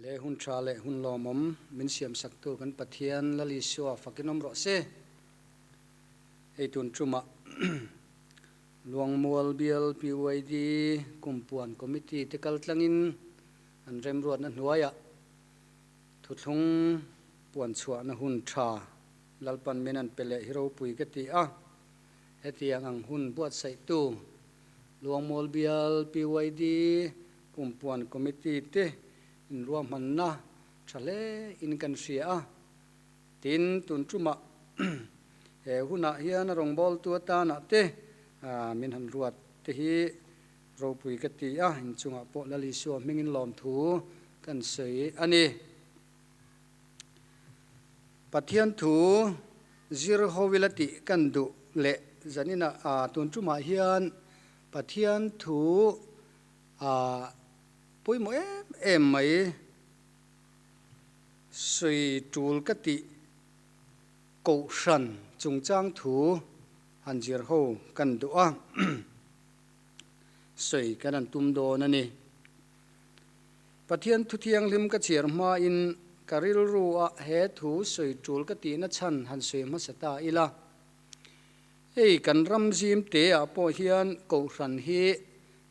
Le hun tha leh hun lawmawm min siamsaktu kan Pathian Lal Isua fakin awm rawh se. Hei tun tumah Luangmual Bial PYD Kumpuan Committee te kal tlangin an remruatna hnuaiah thuthlung puan chhuahna hun tha Lalpan min an pe leh hi ropui ka ti a. Hetiang ang hun buatsaihtu Luangmual Bial PYD Kumpuan Committee te inruahmanna tha hle in kan hria a. Tin, tun tumah he hunah hian a rawngbawltu atanah te min han ruat te hi ropui ka ti a, inchungah pawh Lal Isua hmingin lawmthu kan sawi a ni. Pathian thu zir ho ila tih kan duh leh zaninah tun tumah hian Pathian thu pawimawh em em mai sawi tul ka tih kohhran chungchang thu han zir ho kan duh a, sawi kan han tum dawn a ni. Pathian thu thianghlim ka chhiar hmain ka rilru a he thu sawi tul ka tihna chhan han sawi hmasa ta ila. Hei kan ram zim te ah pawh hian kohhran hi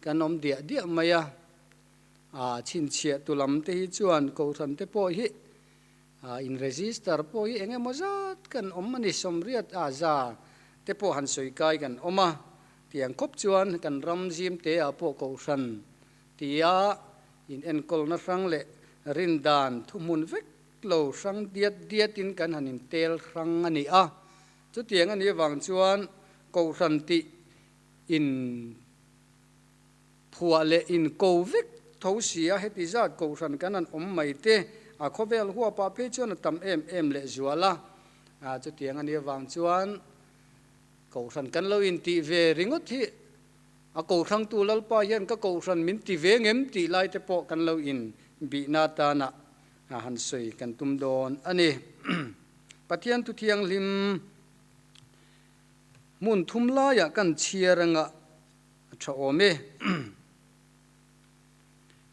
kan awm diah diah mai a, aa chhinchhiah tu lam te hi chuan kohhran te pawh hi aa in register pawh hi eng emaw zat kan awm a ni, sawmriat aa za te pawh han sawi kai kan awm a, tiang khawp chuan kan ram zim te ah pawh kohhran Tia in enkawlna hrang leh rindan thuhmun vek lo hrang diat diatin kan han intel hrang a ni a. Chutiang a nih avang chuan Kohhran tih in phuah leh inko vek tho si a, heti zat Kohhran kan han awm mai te a khawvel huapah phei chuan a tam em em leh zual a. Chutiang a nih avang chuan Kohhran kan lo intih ve ringawt hi A kohrangtu Lalpa hian ka kohhran min ti ve ngem tih lai te pawh kan lo in bihna atana han sawi kan tum dawn a ni. Pathian thu thianghlim hmun thum laiah kan chhiar anga a tha awm e.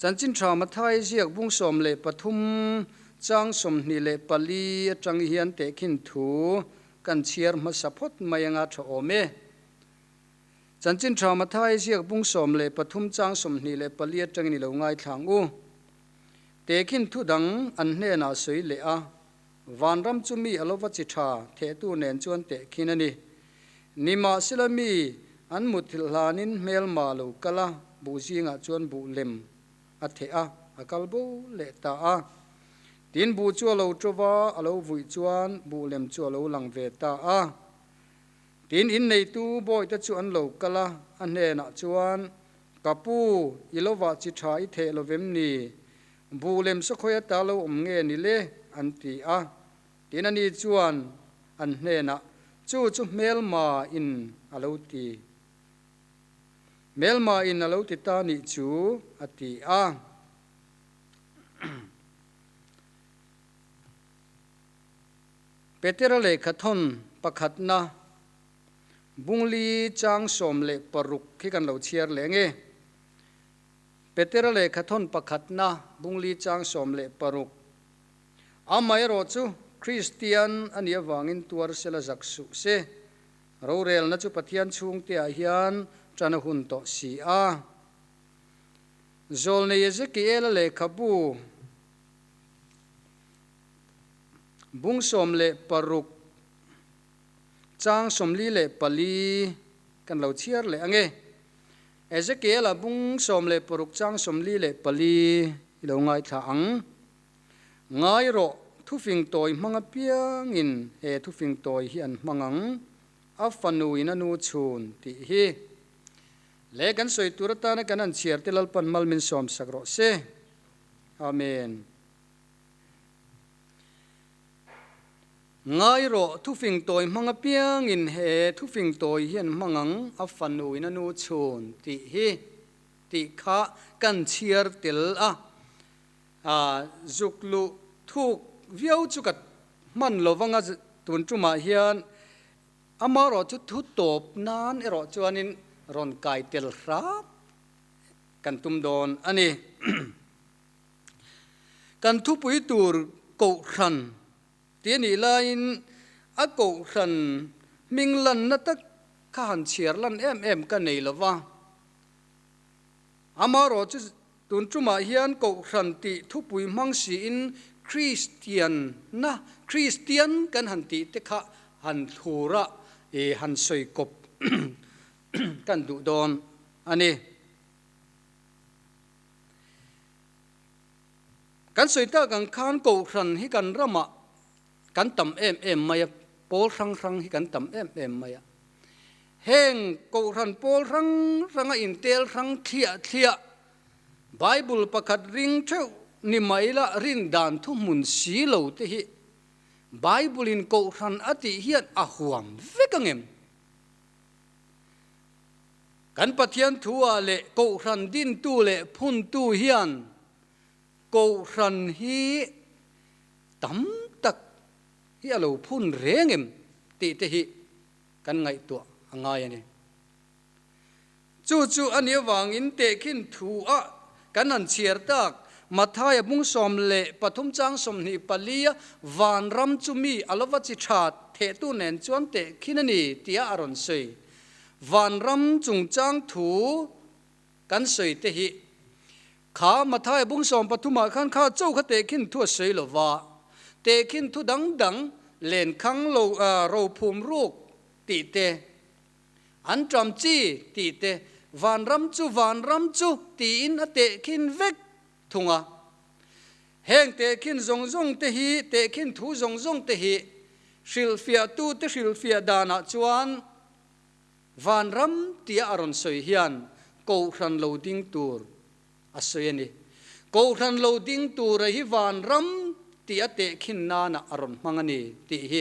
Chanchin tha Mathai ziak bung 13 chang 24 atang hian tehkhin thu kan chhiar hmasa phawt mai anga tha awm e. Chanchin tha Mathai ziak bung 13 chang 24 atangin i lo ngaithlang u. Tehkhin thu dang an hnenah sawi leh a, Vanram chu mi a lova chi tha thehtu nen chuan tehkhin a ni. Nimahsela mi an mutthilh hlanin hmelma lo kal a, buh zingah chuan buh lem a theh a, a kal bo leh ta a. Tin buh chu a lo tova, a lo vuih chuan buh lem chu a lo lang ve ta a. Tin, inneitu bawihte chu an lo kal a, a hnenah chuan, Ka pu, i lovah chi tha i theh lo vem ni? Buh lem sakhawi ata lo awm nge ni le? an ti a. Tin, ani chuan an hnenah, Chu chu hmelma in a lo ti. Hmelma in a lo ti ta nih chu, a ti a. Petera lehkhathawn pakhatna Bungli chang 16 khi kan lo chhiar leh nge. Petera lehkhathawn pakhatna Bungli chang 16 Amaherawh chu Kristian a nih avangin tuar sela zak suh se. Rorelna chu Pathian chhungteah hian tan a hun tawh si a. Zawlnei Ezekiela lehkhabu. Bung 16 chang 44 kan lo chhiar leh ang e. Ezekiel-a bung 16 chang 44 i lo ngaithla ang. Ngai rawh, thufing tawi hmang apiangin he thufing tawi hi an hmang ang, a fanu in a nu chhun tih hi. Leh kan sawi tur atana kan han chhiar te Lalpan mal min sawmsak rawh se. Amen. Ngai rawh, thufing tawi hmang apiangin he thufing tawi hian hmang ang, a fanu in a nu chhun tih hi tih kha kan chhiar tel a, zuk luh thuk viau chu ka hman lo vang a, tun tumah hian amaherawh chu thu tawp nan erawh chuanin rawn kai tel hrap kan tum dawn a ni. Kan thupui tur Kohhran tih a nih laiin a Kohhran hming lanna tak kha han chhiar lan em em ka nei lo va. Amaherawh chu tun tumah hian Kohhran tih thupui hmang siin Kristianna, Kristian kan han tih te kha han thlur a, han sawi kawp kan duh dawn a ni. Kan sawi tak ang khan Kohhran hi kan ramah kan tam em em mai a, pawl hrang hrang hi kan tam em em mai a. Heng Kohhran pawl hrang hranga intel hrang thliah thliah, Bible pakhat ring theuh ni mai la rin dan thuhmun si lo te hi Bible in Kohhran a tih hian a huam vek ang em? Kan Pathian thu-ah leh Kohhran dintu leh phuntu hian Kohhran hi tam tak hi a lo phun reng em tih te hi kan ngaihtuah a ngai a ni. Chu chu a nih avangin tehkhin thu-ah kan han chhiar tak, Mathaia bung 13 chang 24 a vanram chu mi a lo va chi tha thehtu nen chuan tehkhin a ni tia a rawn sawi. Vanram chungchang thu kan sawi te hi kha Mathaia bung 13 ah khan kha cho kha tehkhin thu a sawi lo va, tehkhin thu dang dang lenkhang lo rophum ruk tih te, an ṭam chi tih te, vanram chu vanram chu tiin a tehkhin vek thung a. Heng tehkhin zawng zawng te hi, tehkhin thu zawng zawng te hi hrilhfiahtute hrilhfiah danah chuan, Vanram tia a rawn sawi hian Kohhran lo ding tur a sawi a ni. Kohhran lo ding tura hi vanram tih a tehkhin nana a rawn hmang a ni tih hi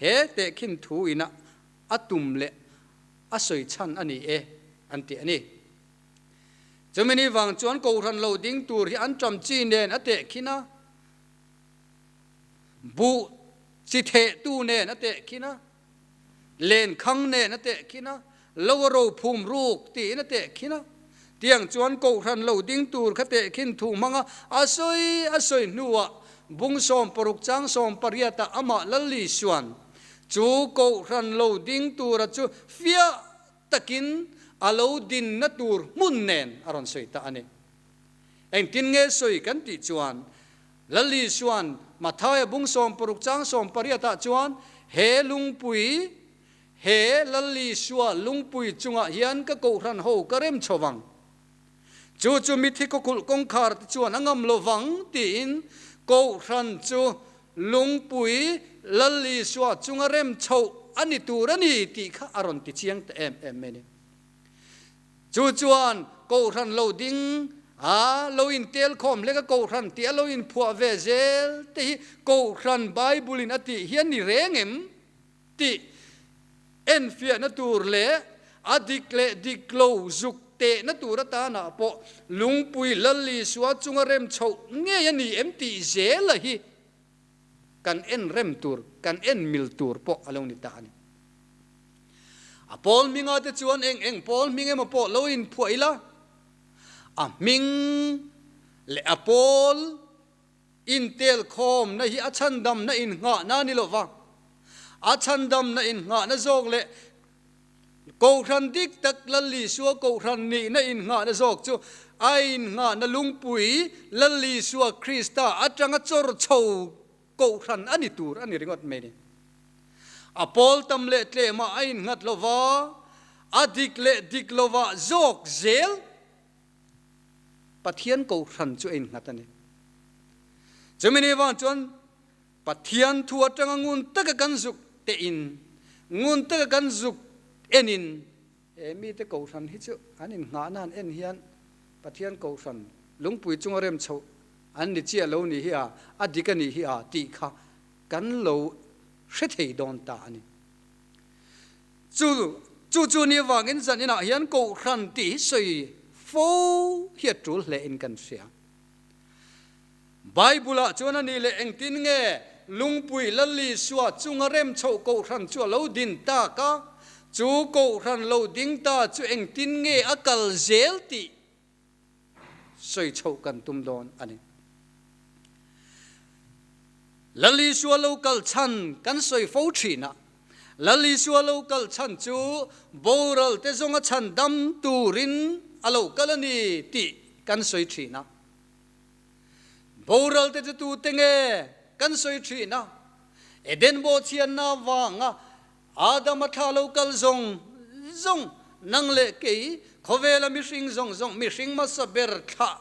he tehkhin thu ina a tum leh a sawi chhan a ni e an ti a ni. Chumi ni vang chuan Kohhran lo ding tur hi an ṭam chi nen a tehkhin a, buh chi thehtu nen a tehkhin a, Lenkhang nen a tehkhin a, lo a ro phum ruk tiin a tehkhin a. Tiang chuan Kohhran lo ding tur kha tehkhin thu hmang a, a sawi a sawi hnuah bung 60 chang 18 ah amah Lalli suan chu Kohhran lo ding tura chu fiah takin a lo dinna tur hmun nen a rawn sawi ta a ni. Engtin nge sawi kan tih chuan Lal Isua'n Mathaia bung 60 chang 18 ah chuan, He lungpui, he Lal Isua lungpui chungah hian ka kohhran ho ka rem chho vang. Chu chu mithi khawkulh kawngkhar te chuan a ngam lo vang tiin kohhran chu lungpui Lal Isua chunga rem chhoh a ni tur a ni tih kha a rawn ti chiang ta em em mai a ni. Chu chuan Kohhran lo ding a, lo intel khawm hlek a Kohhran tih a lo inphuah ve zel te hi Kohhran Bible in a tih hian ni reng em tih enfiahna tur leh a dik leh dik lo zuk tehna tur atanah pawh Lungpui Lal Isua chunga rem chhoh ngei a ni em tih zela hi kan en rem tur, kan en mil tur pawh a lo ni ta a ni. A pawl hminga te chuan eng eng pawl hming emaw pawh lo inphuah ila, a hming leh a pawl intel khawmna hi a chhandamna innghahna a ni lo va, a chhandamna innghahna zawk leh Kohhran dik tak Lal Isua Kohhran nihna innghahna zawk chu a innghahna lungpui Lal Isua Krista atanga chawr chho Kohhran a ni tur a ni ringawt mai ni. A pawl tam leh tlemah a innghat lo va, a dik leh dik lovah zawk zel Pathian Kohhran chu a innghat a ni. Chumi ni vang chuan Pathian thu atanga ngun taka kan zuk tein, ngun taka kan zuk enin, he mite Kohhran hi chu an innghahna an en hian Pathian Kohhran lungpui chunga rem chhoh an ni chiah lo ni hi a, a dik a nih hi a tih kha kan lo hre thei dawn ta a ni. Chu chu chu ni avangin zan inah hian Kohhran tih hi sawi fo hi a tul hle in kan hria. Bible-ah chuan a nih leh engtin nge lungpui Lal Isua chunga rem chhoh Kohhran chu a lo din tak a, chu Kohhran lo ding ta chu engtin nge a kal zel tih sawi chhoh kan tum dawn a ni. Lal Isua lo kal chhan kan sawi fo thin a, Lal Isua lo kal chhan chu boral te zawnga chhan dam turin a lo kal a ni tih kan sawi thin a. Boral te chu tute nge kan sawi thin a, Eden bawhchhiatna avanga Adama thla lo kal zawng zawng, nang leh kei, khawvela mihring zawng zawng, mihring hmasa ber thlah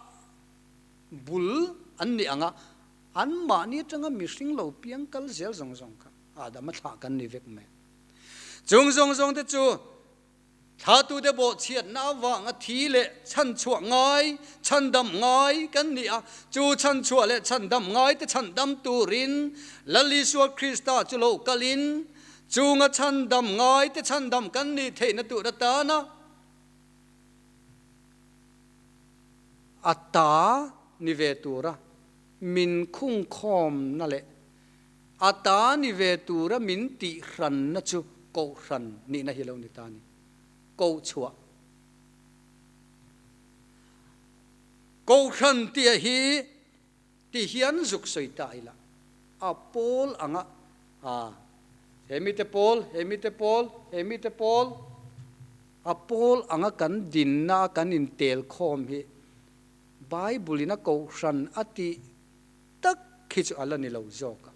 bul an ni ang a, anmahni atanga mihring lo piang kal zel zawng zawng kha Adama thlah kan ni vek mai. Chung zawng zawng te chu Thlatute bawhchhiatna avanga thi leh chhanchhuah ngai, chhandam ngai kan ni a, chu chhanchhuah leh chhandam ngaite chhandam turin Lal Isua Krista chu lo kalin chunga chhandam ngaite chhandam kan nih theihna tur atana a ta ni ve tura min khungkhawmna leh A ta ni ve tura min tihhranna chu kohhran nihna hi lo ni ta a ni. Kohchhuah. Kohhran tih hi ti hian zuk sawi ta ila a pawl anga a he mite pawl, he mite pawl, he mite pawl, a pawl anga kan dinna a kan intel khawm hi Bible in a kohhran a tih tak khi chu a la ni lo zawk a,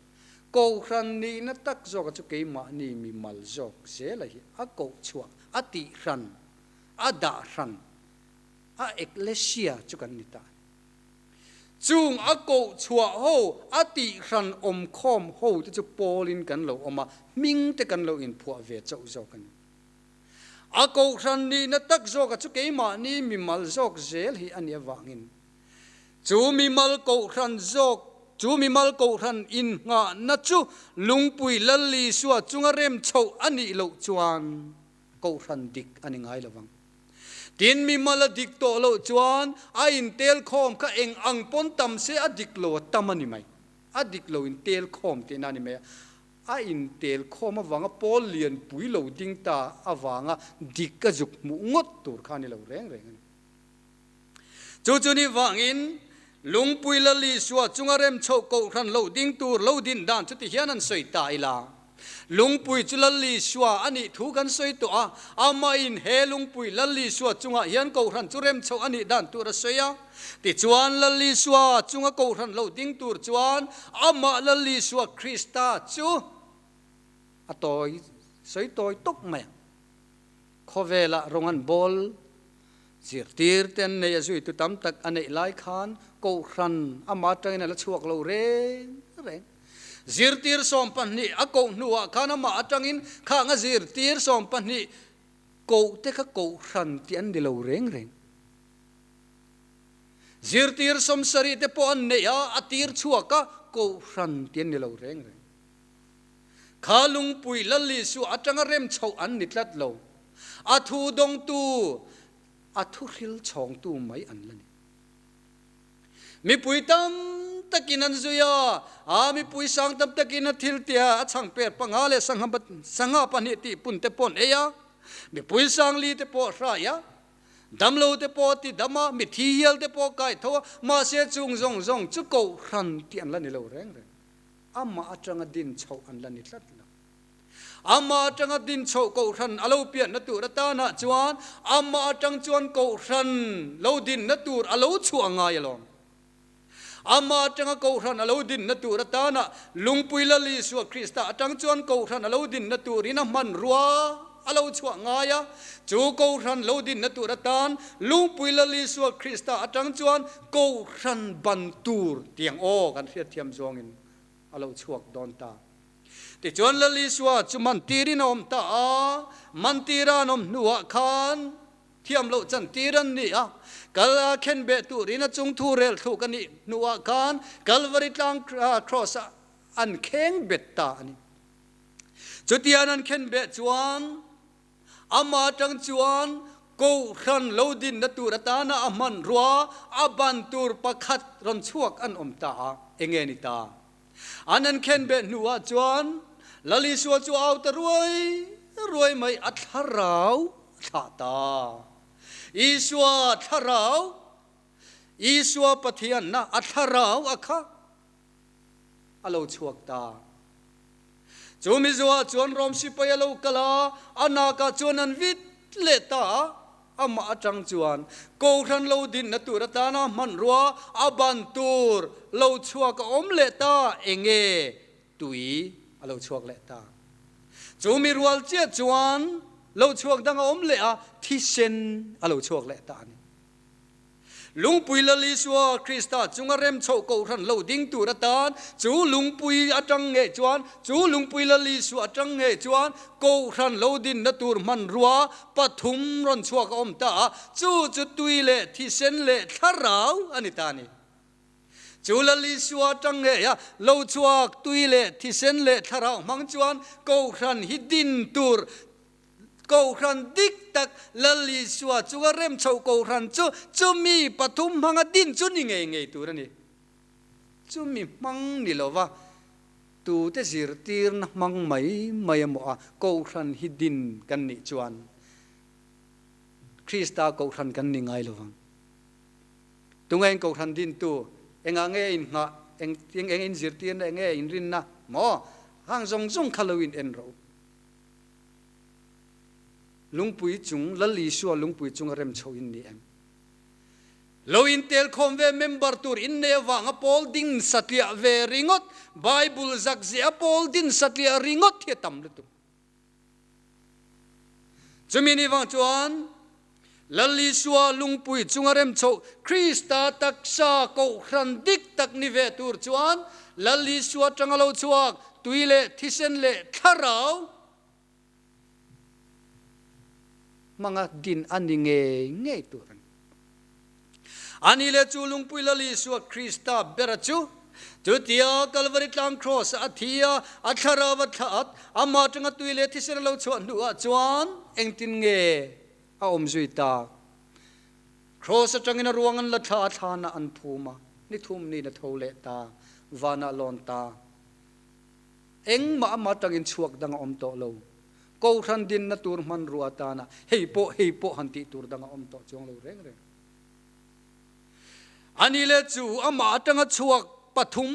Kohhran nihna tak zawka chu keimahni mi mal zawk zela hi a koh chhuah, a tihhran, a dahhran, a ekklesia chu kan ni ta a ni. Chung a koh chhuah ho, a tihhran awmkhawm ho te chu pawlin kan lo awm a, hming te kan lo inphuah ve chauh zawk a ni. A kohhran nihna tak zawka chu keimahni mi mal zawk zel hi a nih avangin, Chu mimal kohhran zawk, chu mimal kohhran innghahna chu Lungpui Lal Isua chunga rem chhoh a nih loh chuan kohhran dik a ni ngai lo vang. Tin, mimal a dik tawh loh chuan a intel khawm kha eng ang pawn tam se a dik lo a tam a ni mai. A dik lo intel khawm tihna a ni mai a. A intel khawm avanga pawl lianpui lo ding ta avanga dik a zuk hmuh ngawt tur kha a ni lo reng reng a ni. Chu chu ni vangin Lungpui Lal Isua chunga rem chhoh kohhran lo ding tur lo din dan chu ti hian an sawi ta ila. Lungpui chu Lal Isua a nih thu kan sawi tawh a, amahin he Lungpui Lal Isua chungah hian kohhran chu rem chhoh a nih dan tur a sawi a. Tichuan Lal Isua chunga kohhran lo ding tur chuan amah Lal Isua Krista chu a tawi sawi tawi tawp mai ang. Khawvelah rawng an bawl Zirtir te an nei a zuitu tam tak a neih lai khan Kohhran ama atangin a la chhuak lo reng reng. Zirtir 12 a koh hnuah khan amah atangin khang a zirtir 12 koh te kha Kohhran tih an ni lo reng reng. Zirtir 70 te pawh an neih a, a tir chhuak a, Kohhran tih an ni lo reng reng. Kha lungpui Lal Isua atanga rem chhoh an ni tlat lo. A thu dawngtu, a thuhril chhawngtu mai an la ni. Mipui tam takin an zui a, a mipui sang tam takin a thil tia a chhangper panga leh sangha sangha pahnih tih pun te pawh an ei a, mipui sang li te pawh a hrai a, damlo te pawh a ti dam a, mithi hial te pawh a kai tho a, mahse chung zawng zawng chu kohhran tih an la ni lo reng reng. Amah atanga din chhoh an la ni tlat lo. Amah atanga din chhoh kohhran a lo pianna tur atanah chuan amah atang chuan kohhran lo dinna tur a lo chhuah ngai alawm. Amah atanga kohhran a lo dinna tur atanah Lungpui Lal Isua Krista atang chuan kohhran a lo dinna turin a hmanrua a lo chhuah ngai a. Chu kohhran lo dinna tur atan Lungpui Lal Isua Krista atang chuan kohhran ban tur tiang aw kan hriatthiam zawngin a lo chhuak dawn ta. Tichuan Lal Isua chu mantirin a awm ta a, mantira an awm hnuah khan thiam loh chantir an ni a, kal a khen beh turin a chung thu rel thluk a nih hnuah khan Kalvari tlang cross ah an kheng bet ta a ni. Chutian an khen beh chuan Amah atang chuan Kohhran lo dinna tur atana a hmanrua a ban tur pakhat rawn chhuak an awm ta a, enge ni ta? An an khen beh hnuah chuan Lal Isua chu a au ta ruai ruai mai, a thlarau a thlah ta. Isua thlarau, Isua Pathianna a thlarau a kha. a lo chhuak ta. Chu mi zuah chuan Rom sipai a lo kal a, a nakah chuan an vit leh ta a. Amah atang chuan Kohhran lo dinna tur atana hmanrua a ban tur lo chhuak a awm leh ta, enge tui a lo chhuak leh ta. Chu mi rual chiah chuan lo chhuak dang a awm leh a, thisen a lo chhuak leh ta a ni. Lungpui Lal Isua Krista chunga rem chhoh Kohhran lo ding tur atan chu lungpui atang ngei chuan, chu lungpui Lal Isua atang ngei chuan Kohhran lo dinna tur hmanrua pathum rawn chhuak a awm ta a, chu chu tui leh thisen leh thlarau a ni ta a ni. Chu Lal Isua atang ngei a lo chhuak tui leh thisen leh thlarau hmang chuan Kohhran hi din tur Kohhran dik tak Lal Isua chunga rem chhoh Kohhran chu chumi pathum hmanga din chu ni ngei ngei tur a ni. Chumi hmang ni lova tute zirtirna hmang mai mai emaw a Kohhran hi din kan nih chuan Krista Kohhran kan ni ngai lovang. Tunge in Kohhran dintu? Engah nge in nghah? Eng eng in zirtirna enge in rinna maw? Hang zawng zawng kha lo in en rawh u. Lungpui chung, Lal Isua lungpui chunga rem chho in ni em? Lo intel khawm ve member tur in nei avanga pawl ding satliah ve ringawt, Bible zak ziah a pawl din satliah ringawt hi a tam lutuk. Chumi ni vang chuan Lal Isua lungpui chunga rem chhoh Krista taksa kohhran dik tak ni ve tur chuan Lal Isua atanga lo chhuak tui leh thisen leh thlarau hmanga din a ni ngei ngei tur a ni. A ni leh chu lungpui Lal Isua Krista bera chu chutia Kalvari tlang Kraws a thi a, a thlarau a thlah at, amah atanga tui leh thisen a lo chhuah hnuah chuan engtin nge a awm zui tak? Kraws atangin a ruang an la thlah a, thlanah an phum a, ni thum niin a tho leh ta, vanah a lawn ta. Engmah amah atangin chhuak dang a awm tawh lo. Kohhran dinna tur hmanrua atana hei pawh hei pawh han tih tur dang a awm tawh chuang lo reng reng. A ni leh chu amah atanga chhuak pathum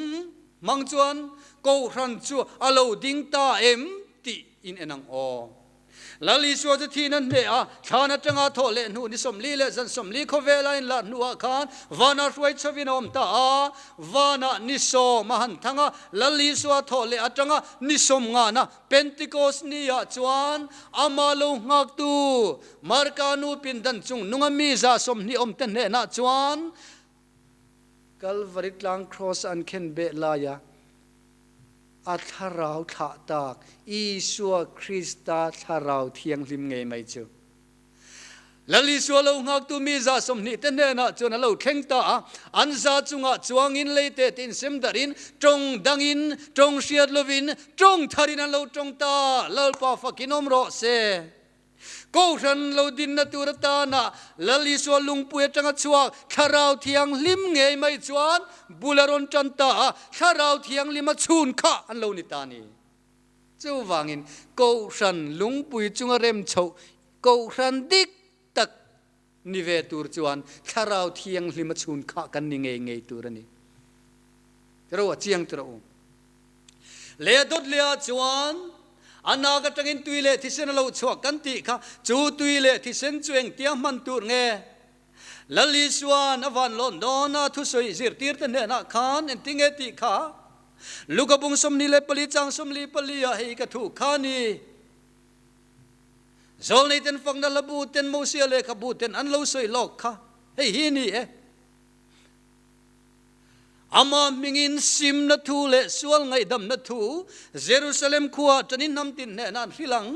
hmang chuan Kohhran chu a lo ding ta em tih in en ang aw. Lal Isua chu thihna hneh a, thlan atanga thawh leh hnu ni 40 leh zan 40 khawvela inlah hnuah khan vana hruai chhovin a awm ta a, vanah ni sawm a han thang a, Lal Isua thawh leh atanga ni sawm ngana Pentikos ni ah chuan amah lo nghaktu Marka nu pindan chung nunga mi 120 awmte hnenah chuan Kalvari tlang Kraws an khen beh laia a thlarau thlah tak Isua Krista thlarau thianghlim ngei mai chu Lal Isua lo nghaktu mi 120 te hnenah chuan a lo thleng ta a, an za chungah chuangin leite te insem darhin tawng dangin, tawng hriat lovin, tawng tharin an lo tawng ta, Lalpa fakin awm rawh se. Kohhran lo dinna tur atana Lal Isua lungpui atanga chhuak Thlarau Thianghlim ngei mai chuan bul a rawn tan ta a, Thlarau Thianghlim a chhun kha an lo ni ta a ni. Chuvangin Kohhran lungpui chunga rem chhoh Kohhran dik tak ni ve tur chuan Thlarau Thianghlim a chhun khah kan ni ngei ngei tur a ni. Tiro a chiang tiro u. Leh dawt leh ah chuan a nak atangin tui leh thisen a lo chhuak kan tih kha chu tui leh thisen chu engtia hman tur nge? Lal Isuan a van lawn dawn a thusawi zirtirte hnenah khan engtinge tih kha Luka bung 24 chang 44 ah hei ka thu kha ni. Zawlnei ten fakna hla bu ten Mosia lehkhabu ten an lo sawi lawk kha hei hi ni e. Amah hmingin simna thu leh sual ngaihdamna thu Jerusalem khua tanin hnam tin hnenah an hrilh ang.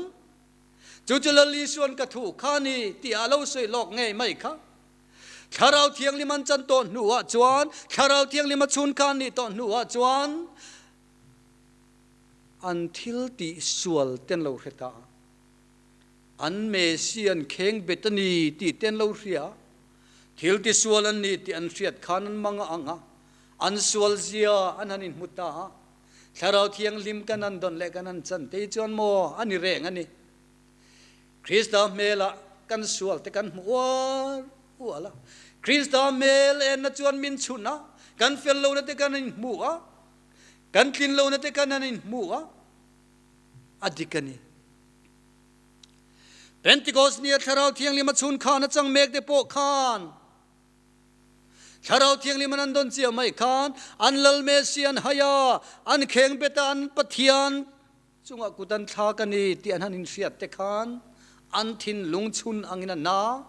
Chu chu Lal Isuan ka thu kha ni tih a lo sawi lawk ngei mai kha. Thlarau Thianghlim an chan tawh hnuah chuan Thlarau Thianghlim a chhun kha an nih tawh hnuah chuan An thil tih sual te an lo hre ta a, an Messi an kheng bet a ni tih te an lo hria a, thil ti sual an ni tih an hriat khan an mang a ang a, an sual zia an han inhmu ta a, Thlarau Thianghlim kan han dawn leh kan han chan te hi chuan maw a ni reng a ni. Krista hmelah kan sual te kan hmu uar ual a, Krista hmel enna chuan min chhun a, kan fel lohna te kan inhmu a. Kan tlin lohna te kan han inhmu a, a dik a ni. Pentecost nia Thlarau Thianghlim a chhun khan a chang mek te pawh khan Thlarau Thianghlim an an dawn chiah mai khan an Lal Mesi an hai a, an kheng bet a, an Pathian chungah kut an thlak a ni tih an han inhriat te khan an thinlung chhun angin a na.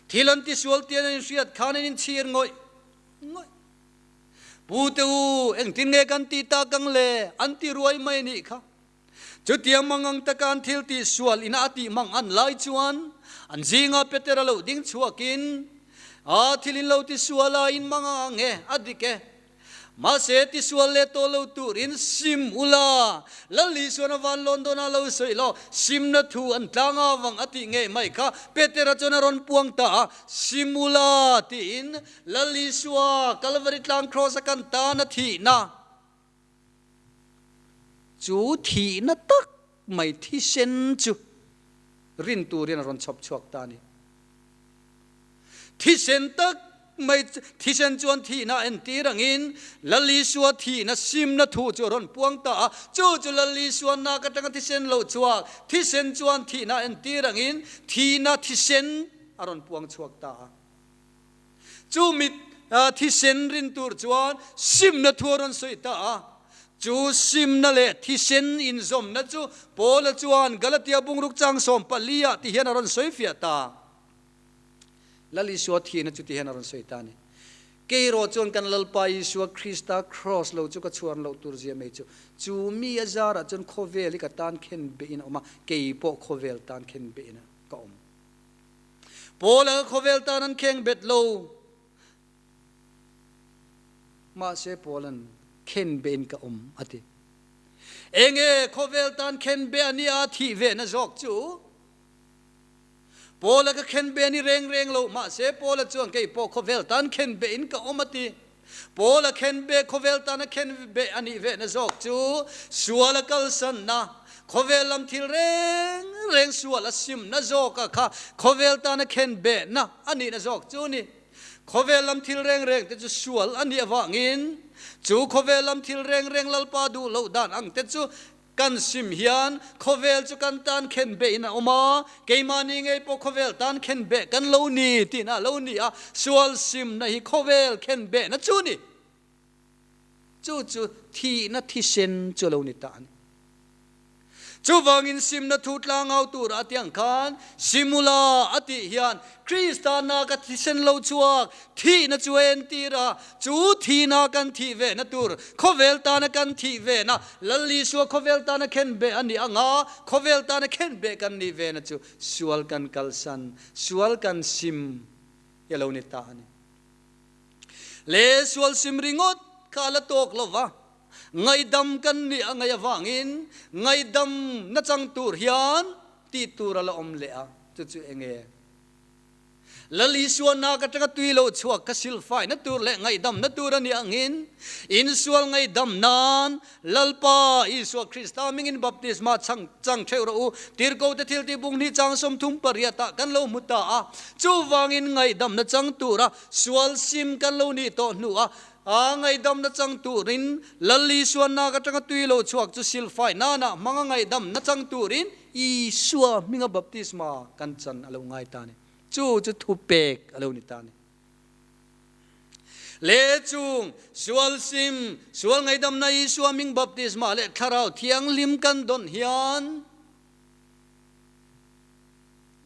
Thil an tisual tih an inhriat khan an inchhir ngawih ngawih. Pu te u, engtin nge kan tih tak ang le? An ti ruai mai a nih kha. Chutiang mangang taka an thil tih sual ina a tih mang an lai chuan an zingah Petera lo ding chhuakin, A thil in lo ti sual a, in mangang ang e, a dik e. Mahse, ti sual leh tawh lo turin sim ula, Lal Isuan a van lawn dawn a lo sawi lo, simna thu an tlang avang a tih ngei mai kha Petera chuan a rawn puang ta a, Sim ula tiin Lal Isua Kalvari tlang kraws a kan tan a thihna chu thihna tak mai thisen chu rin turin a rawn chhawp chhuak ta a ni. Thisen tak mai thisen chuan thihna a entir angin Lal Isua thihna simna thu chu a rawn puang ta a, chu chu Lal Isua nak atanga thisen lo chhuak thisen chuan thihna a entir angin thihna thisen a rawn puang chhuak ta a. Chu mit thisen rin tur chuan simna thu a rawn sawi ta a. Chu simna leh thisen inzawmna chu Paula chuan Galatia bungruk chang 14 ah ti hian a rawn sawi fiah ta. Lal Isua thihna chu ti hian a rawn sawi ta a ni. Kei erawh chuan kan Lalpa Isua Krista kraws lo chu ka chhuan loh tur zia mai chu. Chu mi a zarah chuan khawvel hi ka tan khen behin a awm a, kei pawh khawvel tan khen behin ka awm. Paula khawvel tan an kheng bet lo. Mahse Paula'n khen bein ka awm a ti. Enge khawvel tan khen be a nia thih ve na zawk chu? Paula ka khen be a ni reng reng lo. Mahse Paula chuan kei pawh khawvel tan khen bein ka awm a ti. Paula khen be khawvel tana khen be a nih ve na zawk chu sual a kalsanna, khawvel lam thil reng reng sual a simna zawka kha khawvel tana khen behna a nihna zawk chu a ni. Khawvel lam thil reng reng te chu sual a nih avangin chu khawvel lam thil reng reng Lalpa duh loh dan ang te chu Kan sim hian khawvel chu kan tan khen beh in a awm a, keimahni ngei pawh khawvel tan khen beh kan lo ni tihna a lo ni a, sual simna hi khawvel khen behna chu ni. Chu chu thihna thisen chu a lo ni ta a ni. Chuvangin simna thu tlangau tura a tiang khan simula a tih hian Krista naka thisen lo chhuak thihna chu a entir a, chu thihna kan thih vehna tur, khawvel tana kan thih vehna, Lal Isua khawvel tana khen beh a nih anga khawvel tana khen beh kan nih vehna chu sual kan kalsan, sual kan sim hi a lo ni ta a ni. Le sual sim ringawt kha a la tawk lo va, ngaihdam kan nih a ngaih avangin ngaihdam nachang tur hian tih tur a la awm leh a, chu chu enge? Lal Isua nak atanga tui lo chhuak kha silfaina tur leh ngaihdamna tur a nih angin, insual ngaihdam nan Lalpa Isua Krista mingin baptisma chang chang theuh rawh u. Tirhkote thiltih bung hnih chang 38 ah kan lo hmu ta a, chuvangin ngaihdamna chang tura sual sim kan lo nih tawh hnuah a ngaihdamna chang turin Lal Isua nak atanga tui lo chhuak chu silfai nana hmanga ngaihdamna chang turin Isua hminga baptisma kan chan a lo ngai ta a ni. Chu chu thupek a lo ni ta a ni. Le chung, sual sim, sual ngaihdamna Isua hming baptisma leh Thlarau Thianghlim kan dawn hian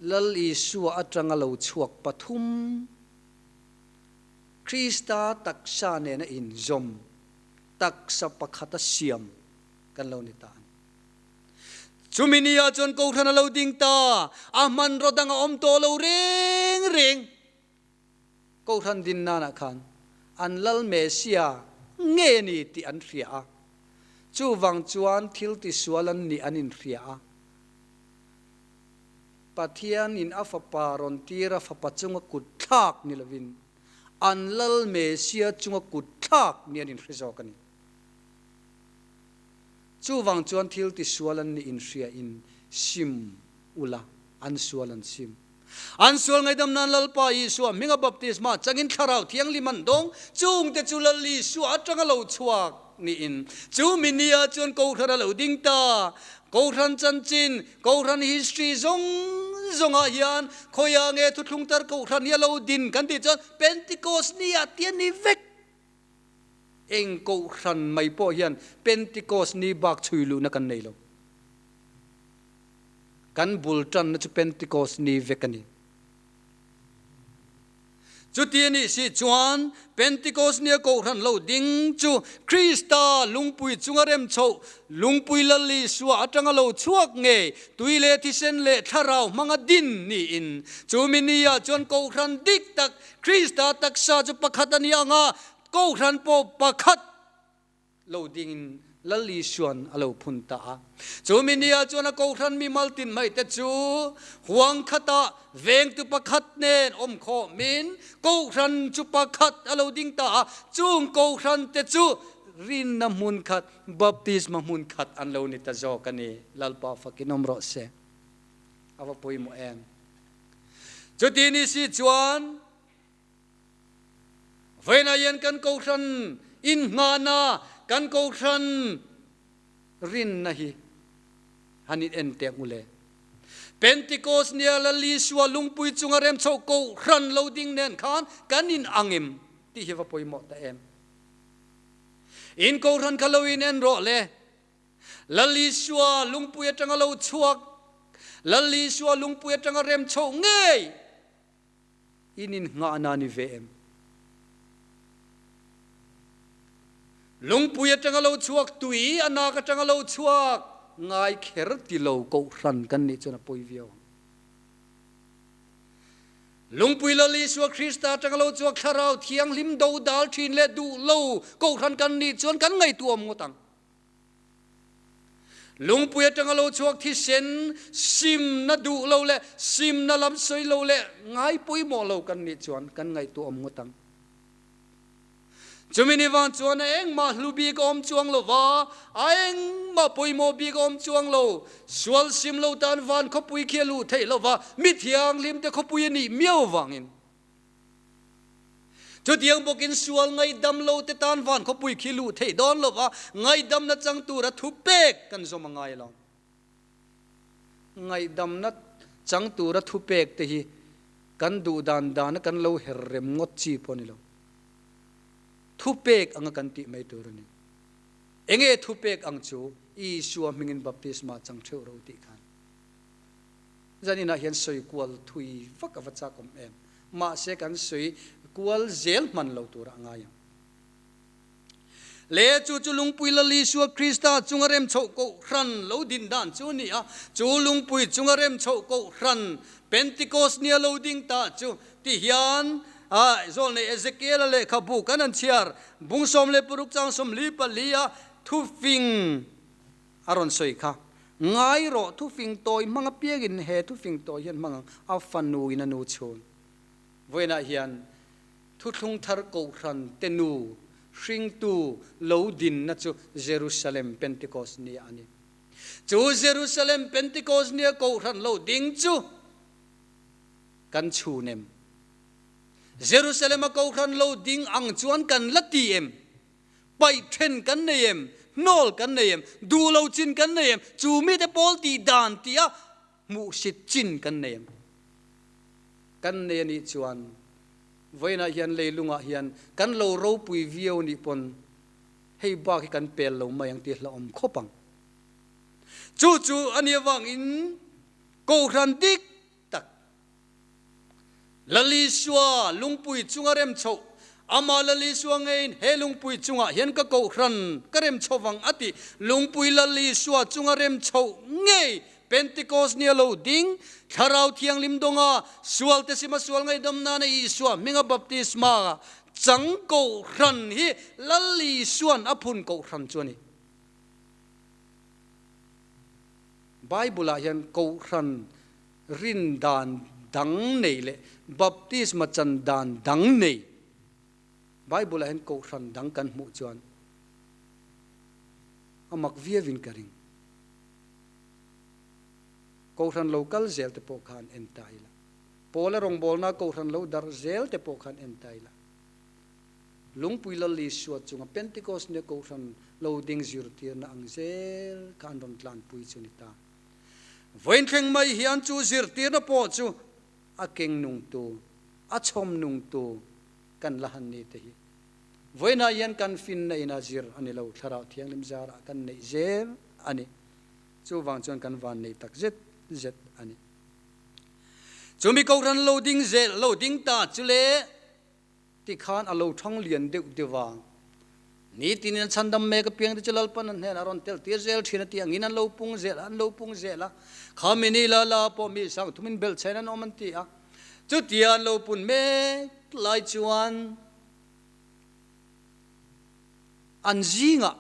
Lal Isua atanga lo chhuak pathum, Krista taksa nena inzawm, taksa pakhata siam kan lo ni ta a ni. Chumi ni ah chuan Kohhran a lo ding ta, a hmanraw dang a awm tawh lo reng reng. Kohhran din nanah khan an Lal Mesia nge a ni tih an hria a, chuvang chuan thil tisual an nih an inhria a. Pathianin a fapa rawn tir a fapa chunga kut thlak ni lovin an Lal Mesia chunga kut thlak ni an inhre zawk a ni. Chuvang chuan thil tisual an nih inhria in sim ula, an sual an sim. An sual ngaihdam nan Lalpa Isua hminga baptisma changin Thlarau Thianghlim an dawng, chungte chu Lal Isua atanga lo chhuak. Niin chu mi nia chuan Kohhran a lo ding ta. Kohhran chanchin, Kohhran history zawng zawngah hian khawiah nge thuthlung tar Kohhran hi a lo din kan tih chuan Pentecost nia tih a ni vek. Eng Kohhran mai pawh hian Pentecost ni bak chhui luhna kan nei lo. Kan bul tanna chu Pentecost ni vek a ni. Chuti a nih si chuan Pentecost nia Kohhran lo ding chu Krista lungpui chunga rem chhoh, lungpui Lal Isua atanga lo chhuak ngei, tui leh thisen leh thlarau hmanga din niin, chumi nia chuan Kohhran dik tak, Krista taksa chu pakhat a ni ang a, Kohhran pawh pakhat lo dingin Lal Isuan a lo phun ta a. Chu mi nia chuan a Kohhran mi maltin mai te chu huang khatah vengtu pakhat nen awm khawmin Kohhran chu pakhat a lo ding ta a. Chung Kohhran te chu rinna hmun khat, baptisma hmun khat an lo ni ta zawk a ni. Lalpa fakin awm rawh se. A va pawimawh em? Chuti ni si chuan Vawiinah hian kan Kohhran inhngahna, kan Kohhran rinna hi han in en teh ang u le. Pentecost nia Lal Isua lungpui chunga rem chhoh Kohhran lo ding nen khan kan in ang em tih hi va pawimawh ta em. In Kohhran kha lo in en rawh le. Lal Isua lungpui atanga lo chhuak, Lal Isua lungpui atanga rem chhoh ngei In inngahna a ni ve em? Lungpui atanga lo chhuak tui, a nak atanga lo chhuak ngai kher ti lo Kohhran kan nih chuan a pawi viau ang. Lungpui Lal Isua Krista atanga lo chhuak Thlarau Thianghlim dodal thin leh duh lo Kohhran kan nih chuan kan ngaihtuah awm ngawt ang. Lungpui atanga lo chhuak thisen simna duh lo leh simna lam sawi lo leh ngai pawimawh lo kan nih chuan kan ngaihtuah awm ngawt ang. Chumi ni vang chuan a engmah hlu bik a awm chuang lo va, a engmah pawimawh bik a awm chuang lo. Sual sim lo tan van khawpui khi a luh theih lo va, mi thianghlim te khawpui a nih miau vangin. Chutiang bawkin sual ngaihdam lo te tan van khawpui khi luh theih dawn lo va, ngaihdamna chang tura thu pek kan zawm a ngai lo. Ngaihdamna chang tura thu pek te hi kan duh dan dana kan lo her rem ngawt chi pawh a ni lo. Thu pek anga kan tih mai tur a ni. Enge thu pek ang chu? Isua hmingin baptisma chang theuh ro tih khan. Zaninah hian sawi kual thui vak a va chak awm em? Mahse kan sawi kual zel hman lo turah a ngai ang. Le chu chu lungpui Lal Isua Krista chunga rem chhoh kohhran lo din dan chu a ni a, chu lungpui chunga rem chhoh kohhran Pentecost nia lo ding ta chu ti hian Zawlnei Ezekiel-a lehkhabu kan han chhiar bung 16 chang 44 a thufing A rawn sawi kha, Ngai rawh, thufing tawi hmang apiangin he thufing tawi hian hmang ang, a fanu in a nu chhun. Vawiinah hian thuthlung thar Kohhran te nu hringtu lo dinna chu Jerusalem Pentecost nia a ni. Chu Jerusalem Pentecost nia Kohhran lo ding chu kan chhun em? Jerusalem a Kohhran lo ding ang chuan kan la ti em? Paih then kan nei em? Hnawl kan nei em? Duh lo chin kan nei em? Chu mite pawl tih dan tih a hmuhsit chin kan nei em? Kan nei a nih chuan vawiinah hian leilungah hian kan lo ropui viau nih pawn hei bak hi kan pel lo mai ang tih hlauhawm khawp ang. Chu chu a nih avangin Kohhran dik tak. Lal Isua lungpui chunga rem chhoh, Amah Lal Isua ngeiin he lungpui chungah hian ka kohhran ka rem chho vang a ti. Lungpui Lal Isua chunga rem chhoh ngei Pentecost nia lo ding, Thlarau Thianghlim dawnga sualte sima sual ngaihdam nana Isua hminga baptisma chang kohhran hi Lal Isuan a phun kohhran chu a ni. Bible-ah hian kohhran rin dan dang nei leh baptisma chan dan dang nei Bible-ah hian kohhran dang kan hmuh chuan a mak viauin ka ring. Kohhran lo kal zel te pawh khan en ta ila. Paula rawngbawlna kohhran lo darh zel te pawh khan en ta ila. Lungpui Lal Isua chunga Pentecost nia Kohhran lo ding zirtirna ang zel kha an rawn tlanpui chu a ni ta. Vawiinthleng mai hian chu zirtirna pawh chu a keng nungtu, a chhawm nungtu kan la han ni te hi. Vawiinah hian kan finna ina zir a ni lo, Thlarau Thianghlim zarah kan neih zel a ni. Chuvang chuan kan van nei tak zet zet a ni. Chumi Kohhran lo ding zel, lo ding ta chu le tikhan a lo thang lian deuh deuh a. Nitin in chhandam mek apiang te chu Lalpan an hnenah a rawn tel tir zel thin a tih angin an lo pung zel a, an lo pung zel a. Khami ni la la pawh mi sang thumin belhchhen an awm an ti a. Chutia an lo pun mek lai chuan an zingah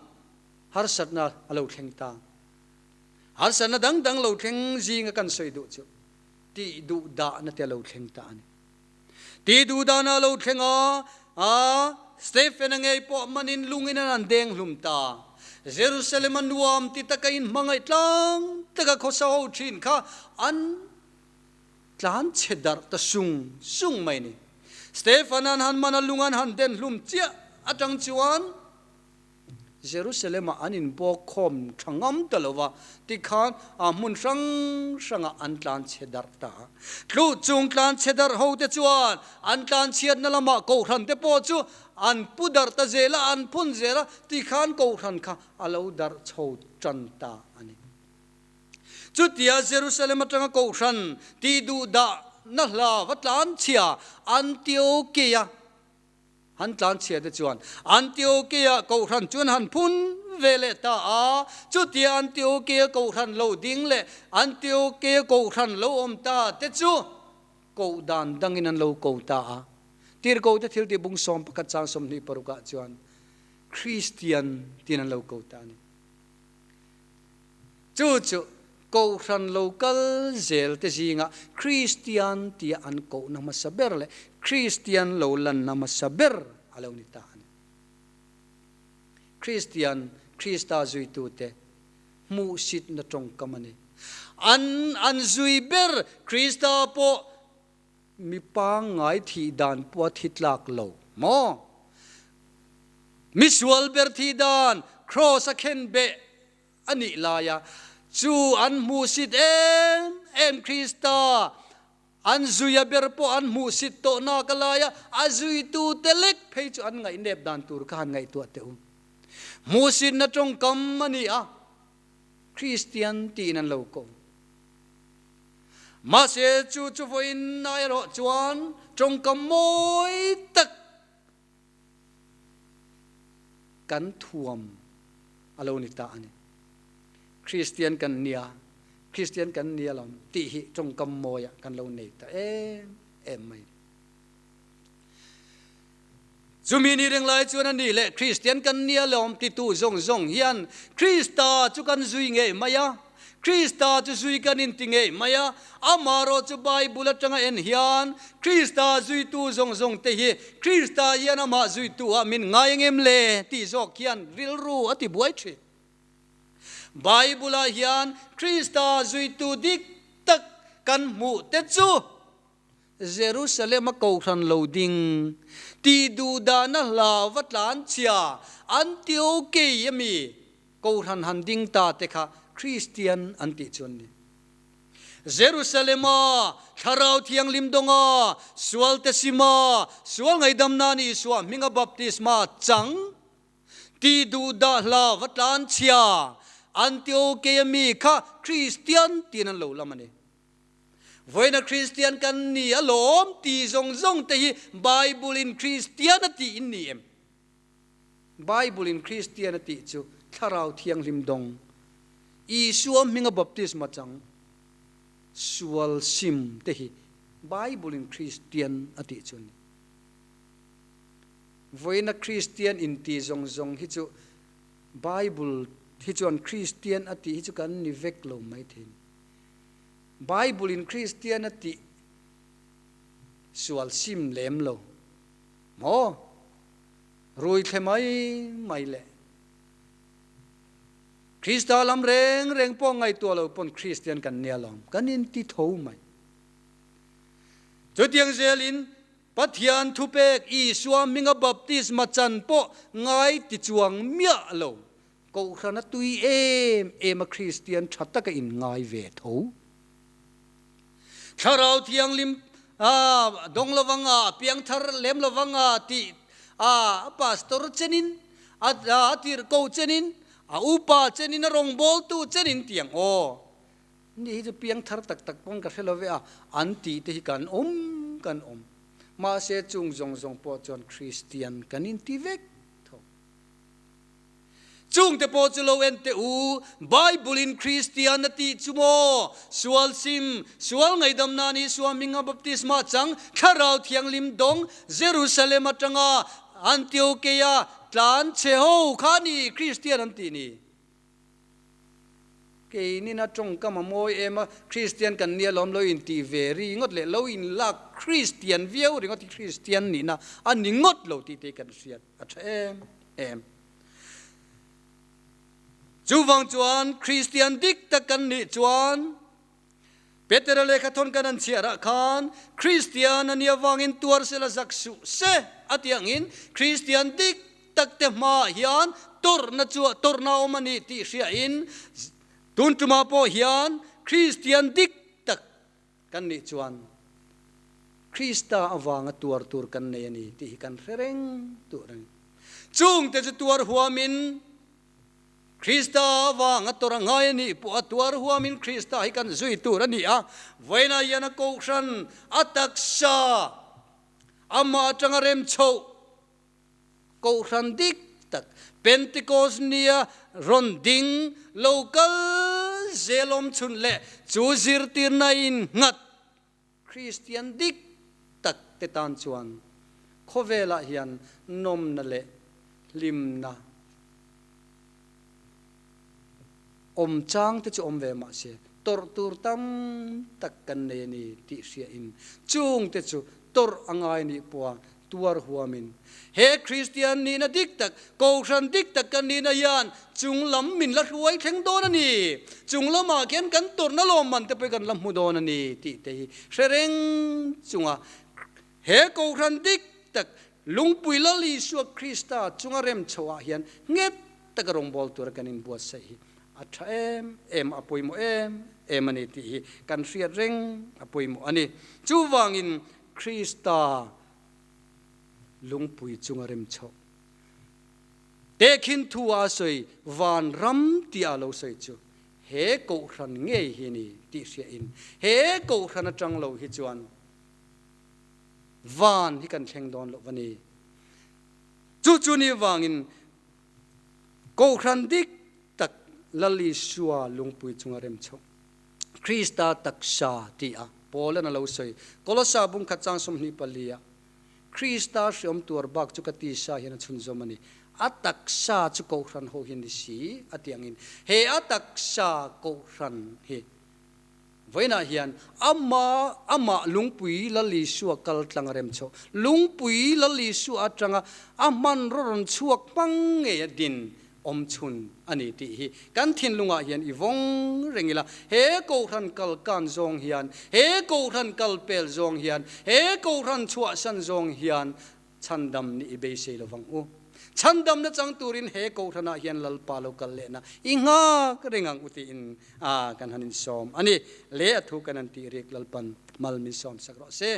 harsatna a lo thleng ta. Harsatna dang dang lo thleng zinga kan sawi duh chu tih duh dahna te a lo thleng ta a ni. Tih duh dahna a lo thleng a, a Stephen-a ngei pawh manin lungin an han deng hlum ta. Jerusalem-a nuam ti taka inhmangaih tlang taka khawsa ho thin kha an tlan chhe darh ta sung sung mai ni. Stephen-a'n han man a lung an han den hlum chiah atang chuan Jerusalem-ah an inbawk khawm tha ngam ta lo va, tikhan a hmun hrang hrangah an tlan chhe darh ta. Tluh chung tlan chhe darh hote chuan an tlan chhiatna lamah Kohhran te pawh chu an pu darh ta zel a, an phun zel a, tikhan Kohhran kha a lo darh chho tan ta a ni. Chutia Jerusalem atanga Kohhran tih duh dahna hla va tlan chhia Antiokeia han tlan chhia te chuan Antiokeia Kohhran chu an han phun ve leh ta a. Chutia Antiokeia Kohhran lo ding leh Antiokeia Kohhran lo awm ta te chu koh dan dangin an lo ko ta a. Tirhkoh te thiltih bung 11 chang 26 ah chuan Kristian tiin an lo ko ta a ni. Chu chu Kohhran lo kal zel te zingah Kristian tia an kohna hmasa ber leh Kristian lo lanna hmasa ber a lo ni ta a ni. Kristian, Krista zuitute hmuhsitna tawngkam a ni. An an zui ber Krista pawh Mi pangngai thih dan pawh a thi tlak lo maw? Mi sual ber thih dan Kraws a khen beh a nih laia chu an hmuhsit em em Krista an zuia ber pawh an hmuhsit tawh nak a laia a zuitute lek phei chu an ngaihnep dan tur kha han ngaihtuah teh u. Hmuhsitna tawngkam a ni a, Kristian tiin an lo ko. Mahse chu chu vawiin erawh chuan tawngkam mawi tak kan thuam a lo ni ta a ni. Kristian kan nia, Kristian kan nia lo tih hi tawngkam mawiah kan lo nei ta em em mai. Chumi ni reng lai chuan a nih leh Kristian kan nia lawm titu zawng zawng hian Krista chu kan zui ngei mai a, Krista chu zui kan inti ngei mai a, amaherawh chu Bible atanga en hian Krista zuitu zawng zawng te hi Krista hian amah zuitu ah min ngai engem le tih zawk hian rilru a ti buai thin. Bible ah hian Krista zuitu dik tak kan hmuh te chu Jerusalem a kohhran lo ding tih duh dahna hlau va tlan chhia Antiokei ami kohhran han ding ta te kha Kristian an tih chu an ni. Jerusalem a Thlarau Thianghlim dawnga sualte sima sual ngaihdamna ni Isua hminga baptisma chang tih duh dah hlau va tlan chhia Antiokei ami kha Kristian tiin an lo lam a ni. Vawiina Kristian kan ni alawm ti zawng zawng te hi Bible in Kristian a tih in ni em? Bible in Kristian a tih chu Thlarau Thianghlim dawng, Isua hminga baptisma chang, sual sim te hi Bible in Kristian a tih chu a ni. Vawiina Kristian in ti zawng zawng hi chu Bible hi chuan Kristian a tih hi chu kan ni vek lo maithei. Bible in Kristian a tih sual sim lem lo maw? Rui thle mai mai le. Krista lam reng reng pawh ngaihtuah lo pawn Kristian kan nia lawm, kan inti tho mai. Chutiang zelin. Pathian thupek Isua hminga baptisma chan pawh ngai ti chuang miah lo. Kohhran a tui em em a Kristian tha taka in ngai ve tho. Thlarau Thianghlim a dawng lovanga, piangthar lem lovanga tih a pastor chenin, a tirhko chenin, a upa chenin, a rawngbawltu chenin tiang aw. Ni hi chu piangthar tak tak pawn ka hre lo ve a, an tih te hi kan awm kan awm. Mahse chung zawng zawng pawh chuan Kristian kan inti vek tho. Chungte pawh chu lo en teh u, Bible-in Kristian a tih chu maw? Sual sim, sual ngaihdam nan Isua hminga baptisma chang, Thlarau Thianghlim dawng, Jerusalem atanga Antiokeia tlan chhe ho kha ni Kristian an tih ni. Keinin a tawngkam a mawi em a, Kristian kan nia lawm lo intih ve ri ngawt leh lo inlak Kristian viau ringawt hi Kristian nihna a ni ngawt lo tih te hi kan hriat a tha em em. Chuvang chuan Kristian dik tak kan nih chuan Petera lehkha thawn kan an chhiarah khan Kristian a nih avangin tuar sela zak suh se a tih angin Kristian dik tak te hmaah hian tawrhna chu tawrhna a awm a nih tih hriain tun tumah pawh hian Kristian dik tak kan nih chuan Krista avanga tuar tur kan nei a ni tih hi kan hre reng tur a ni. Chungte chu tuar huamin Krista avanga tawrh a ngai a nih pawh a tuar huamin Krista hi kan zui tur a ni a, vawiinah hian a kohhran a taksa amah atanga rem chhoh Kohhran dik tak Pentecost nia rawn ding lo kal zel awm chhun leh chu zirtirna in nghat Kristian dik tak te tan chuan khawvelah hian nawmna leh hlimna awm chang te chu awm ve mah se tawrh tur tam tak kan nei a ni tih hriain chung te chu tawrh a ngai nih pawha tuar huamin he Kristian nihna dik tak, Kohhran dik tak kan nihna hian chung lam min la hruai thleng dawn a ni, chung lamah khian kan tawrhna lawmman te pawh kan la hmu dawn a ni tih te hi hre reng chunga he Kohhran dik tak Lungpui Lal Isua Krista chunga rem chhoah hian nghet taka rawngbâwl tura kan inbuatsaih hi a ṭha em em, a pawimawh em em a ni tih hi kan hriat reng a pawimawh a ni. Chuvangin Krista lungpui chunga rem chhoh tehkhin thu a sawi van ram tia a lo sawi chu he kohhran ngei hi ni tih hriahin he kohhran atang lo hi chuan van hi kan thleng dawn loh a ni. Chu chu ni vangin kohhran dik tak Lal Isua lungpui chunga rem chhoh Krista taksa ti a Paul-an a lo sawi. Kolosa bungkhat chang 24 ah, Krista hriawm tuar bak chu ka tisa hian a chhunzawm a ni. A taksa chu kohhran ho hi a ni si a tih angin he a taksa kohhran hi vawiinah hian ama amah lungpui Lal Isua kal tlang a rem chhoh. Lungpui Lal Isua atanga a hmanraw rawn chhuak hmang ngei a din awm chhun a ni tih hi kan thinlungah hian i vawng reng ila, he Kohhran kal kan zawng hian, he Kohhran kal pel zawng hian, he Kohhran chhuahsan zawng hian chhandam nih i beisei lovang u. Chhandamna chang turin he Kohhranah hian Lalpa lo kal lehna i nghak reng ang u tiin kan han insawm a ni. Le a thu kan han tih rik Lalpan mal min sawmsak rawh se.